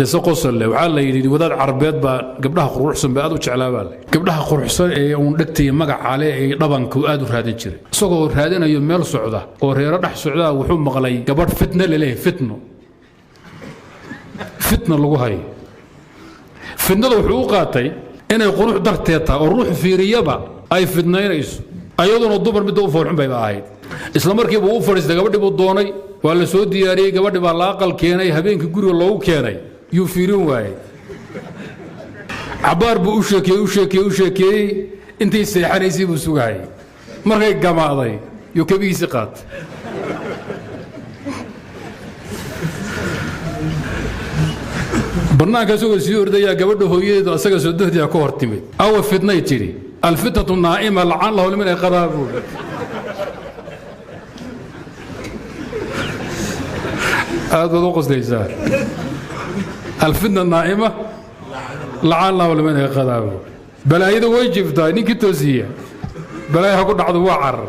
Qiso qosol leh. Waxaa la yidhi wadaad Carbeed baa gabdhaha quruxsan ba aad u jeclaa baa la gabdhaha quruxsan ee uun dhegtaya magaca leh ee dhabanka uu aad u raadin jiray. Isagoo raadinayo meel socda oo reero dhex socdaa, wuxuu maqlay gabadh fitna laleeyahay, fitno fitna lagu hayo. Fitnada wuxuu u qaatay inay qurux darteed tahay oo ruux fiiriyaba ay fidnaynayso, ayaduna dumar midda u foolxun bayba ahayd. Isla markiiba u fadhiistay, gabadhii buu doonay, waa la soo diyaariyey, gabadhii baa la aqal keenay. Habeenkii guriga loogu keenay yuu fiirin waayey. Cabaar buu u sheekeeyey, u sheekeeyey, u sheekeeyey. Intay seexanaysay buu sugahayay. Markay gamaaday yuu kabihiisii qaatay. Bannaanka isagoo sii ordayaa, gabadha hooyadeedu asaga soo dohdiya ka hor timid. "Awa fitnay?" tidhi. "Alfitnatu naa'ima, lacan lahu liman ayqadaa," buu. Aad baad u qoslaysaa. "Alfitna naa'ima, lacan lahu liman ayqadaa," buu. Balaayada way jiftaa, ninkii toosiya balaaya ha ku dhacdo. Waa carar.